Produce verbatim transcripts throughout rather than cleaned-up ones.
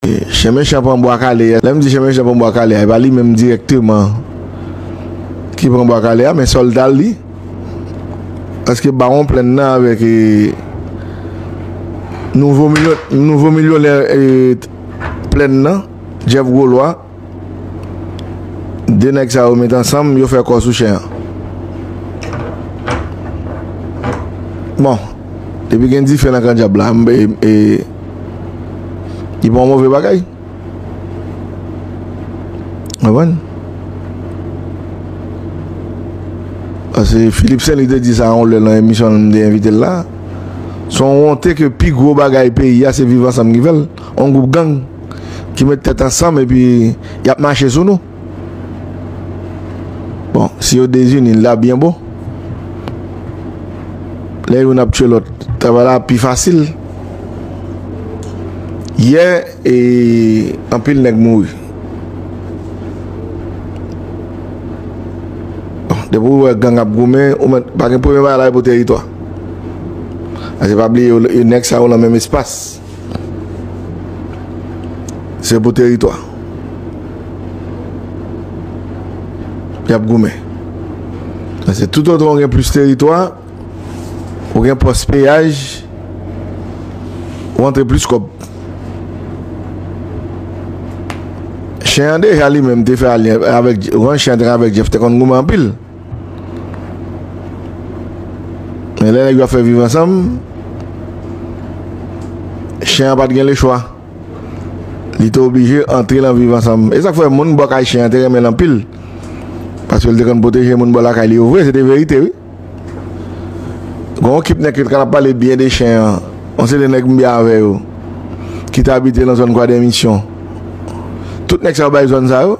Chen mechan pran bwa kale a. Lè m di chen mechan pran bwa kale a, e pa li menm dirèkteman ki pran bwa kale a, men sòlda l li. Paske bawon Plèn nan avèk, e, nouvo milyon-, nouvo milyonè, e, Plèn nan, Jeff Gwo Lwa, de nèg sa yo met ansanm, yo fè kò sou chen an. Bon, depi gen dife nan kan dyab la, m, e, e, li pa yon move bagay. Konprann? Paske Philippe Saint-Louis te di sa yon lè nan emisyon m te envite l la. Se yon wonte ke pi gwo bagay peyi a, se Viv Ansanm ki fè l. Yon gwoup gang ki met tèt ansanm epi y ap mache sou nou. Bon, si yo dezini, l ap byen bon. Lè youn ap tchwe lòt, travay la ap pi fasil. Yè, e, anpil nèg mouri. Bon, depi w wè gang ap goumen, ou mèt, pa gen premye bagay la, e pou teritwa. Paske pa bliye, yo, yo, nèg sa yo nan menm espas. Se pou teritwa. Y ap goumen. Paske toutotan w gen plis teritwa, ou gen pòs peyaj, ou antre plis kòb. Chen an deja li menm te fè alyen avèk, ou konn chen an te avèk Jeff te konn goumen anpil. Men lè nèg yo ap fè Viv Ansanm, chen an pa t gen lechwa. Li te oblije antre nan Viv Ansanm. E sa k fè moun bò kay chen an te renmen l anpil. Paske l te konn pwoteje moun bò lakay li yo vre, se te verite, wi. Gen yon ekip nèg ki t ap pale byen de chen an. Yon seri de nèg m byen avè yo, ki t abite nan zòn Kwadèmisyon. Tout nèg sa yo bay zòn sa yo.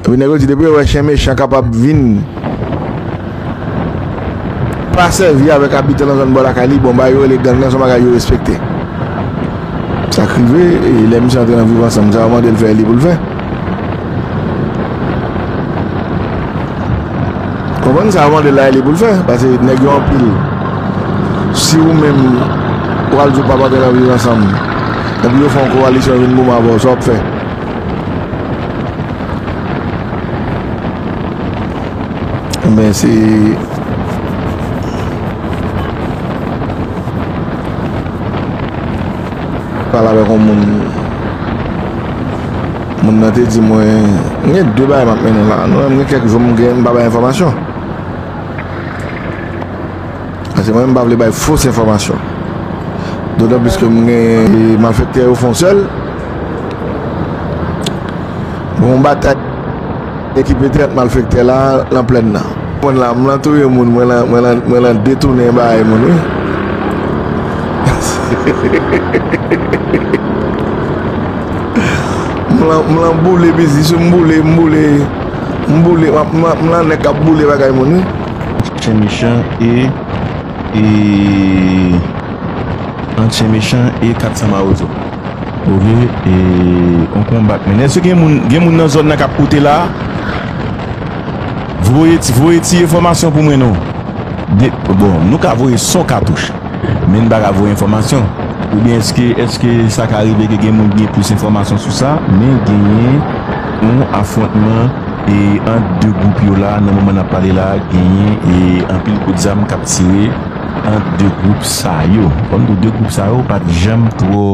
Epi nèg yo di depi yo wè chen mechan kapab vin pa sèvi avèk abitan nan zòn bò lakay li, bon, bagay yo rele gang nan, se yon bagay yo respekte. Sa k rive, e, lè misye antre nan Viv Ansanm, sa yo mande l fè, li pou l fè. Konprann sa yo mande l la, li pou l fè, paske nèg yo anpil. Si ou menm, ou al di w p ap antre nan Viv Ansanm, epi yo fè yon kowalisyon vin goumen avè w, sa w ap fè? Enben, se pale avèk yon moun. Moun nan te di mwen, m gen de bagay m ap mennen la. Nou wè, m gen kèk jou m gen, m pa bay enfòmasyon. Paske mwen, m pa vle bay fos enfòmasyon. Dotan plis ke m gen, e, malfektè yo fè yon sèl. Gen yon batay. Ekipe trant malfektè la nan Plèn nan. Mwen la, m lan touye moun, mwen lan, mwen lan, mwen lan detounen bagay moun, wi. M lan, m lan boule biznis, m boule, m boule, m boule, m, m, m lan nèg k ap boule bagay moun, wi. Chen mechan e, e, ant chen mechan e kat san mawozo. Ok, e, on konba k mennen. Èske gen moun, gen moun nan zòn nan k ap koute la? Voye ti, voye ti enfòmasyon pou mwen non. De, bon, nou ka voye son katouch, men n pa ka voye enfòmasyon. Oubyen èske, èske sa ka rive ke gen moun gen plis enfòmasyon sou sa, men genyen yon afwontman e ant de gwoup yo la, nan moman n ap pale la, genyen e anpil kout zam k ap tire ant de gwoup sa yo. Kòm tou de gwoup sa yo pa t janm twò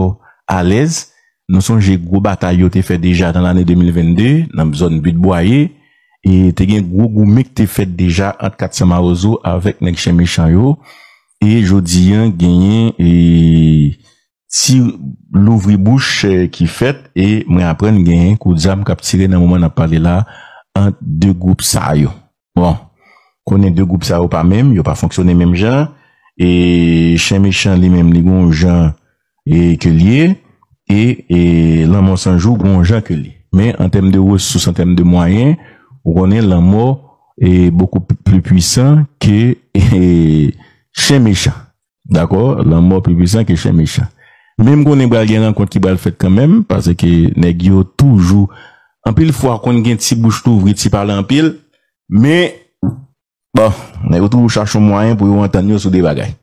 alèz. Nou sonje gwo batay yo te fè deja nan lane de mil vennde, nan zòn Bit Bwaye, e te gen gwo goumen k te fèt deja ant kat san mawozo avèk nèg chen mechan yo, e jodi a, genyen, e, ti louvri bouch, e, ki fèt, e mwen aprann genyen kout zam k ap tire nan moman n ap pale la ant de gwoup sa yo. Bon, konnen de gwoup sa yo pa menm, yo pa fonksyone menm jan, e chen mechan li menm, li gon jan, e, ke l ye, e, e lanmò san jou gon jan ke l ye. Men an tèm de resous, an tèm de mwayen, ou konnen lanmò e bokou pli pwisan ke, e, chen mechan. Dakò? Lanmò pi pwisan ke chen mechan. Men m konnen pral gen rankont ki pral fèt kanmenm, paske nèg yo toujou, anpil fwa, konn gen ti bouch louvri, ti pale anpil, men, bon, nèg yo toujou chache yon mwayen pou yo antann yo sou de bagay.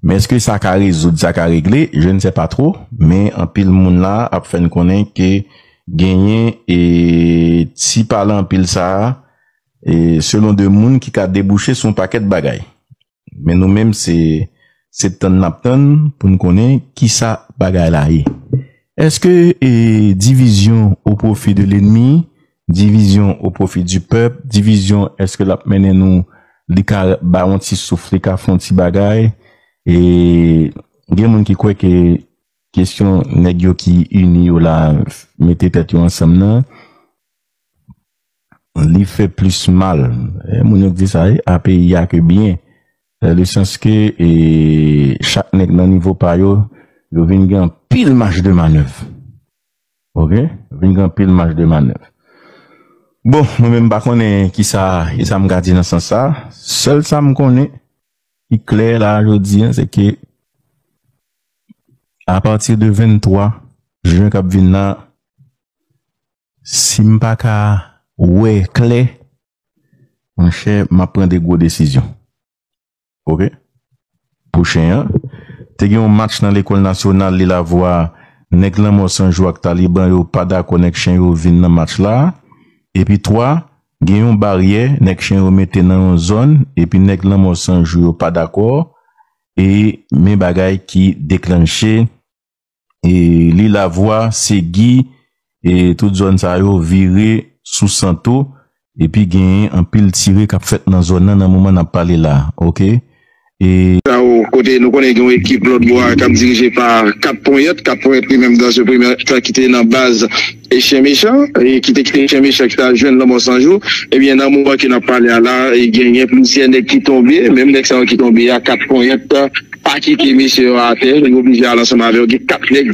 Men èske sa ka rezoud, sa ka regle? Je ne sais pas trop, men anpil moun la ap fè n konnen ke genyen e ti pale anpil sa a, e selon de moun ki ka debouche sou yon pakèt bagay. Men nou menm se se tann n ap tann pou n konnen kisa bagay la ye. Èske e divizyon o pwofi de lennmi, divizyon o pwofi di pèp, divizyon èske l ap mennen nou, li ka ba yon ti souf, li ka fè yon ti bagay? E gen moun ki kwè ke kesyon nèg yo ki ini yo la, mete tèt yo ansanm nan, li fè plis mal. E, moun yo di sa, e, a peyi a ke byen. Dans le sens ke e, chak nèg nan nivo pa yo, yo vin gen anpil maj de manèv. Ok? Yo vin gen anpil maj de manèv. Bon, mwen menm pa konnen kisa, kisa m ka di nan sans sa. Sèl sa m konnen, ki klè la jodi a, se ke apati de venntwa jen k ap vin la, si m pa ka wè klè, monchè, m ap pran de gwo desizyon. Ok? Pwochen an, te gen yon match nan lekòl nasyonal Lilavwa, nèg Lanmò San Jou ak Taliban yo pa dakò nèg chen yo vin nan match la. Epi twa, gen yon baryè nèg chen yo mete nan yon zòn, epi nèg Lanmò San Jou yo pa dakò, e men bagay ki deklanche e Lilavwa, Segi, e tout zòn sa yo vire sou Santo, epi genyen anpil tire k ap fèt nan zòn nan, nan moman n ap pale la, ok? E Sa yo, kote nou konnen gen yon ekip lòt bò a k ap dirije pa Kat Ponyèt. Kat Ponyèt li menm dans le premier temps ki te nan baz e Chen Mechan, e ki te kite Chen Mechan ki t al jwenn Lanmò San Jou. Ebyen, nan moman ke n ap pale a la, e genyen plizyè nèg ki tonbe. Menm nèg sa yo ki tonbe a, Kat Ponyèt pa kite mesye yo atè. Yo oblije al ansanm avè yo. Gen kat nèg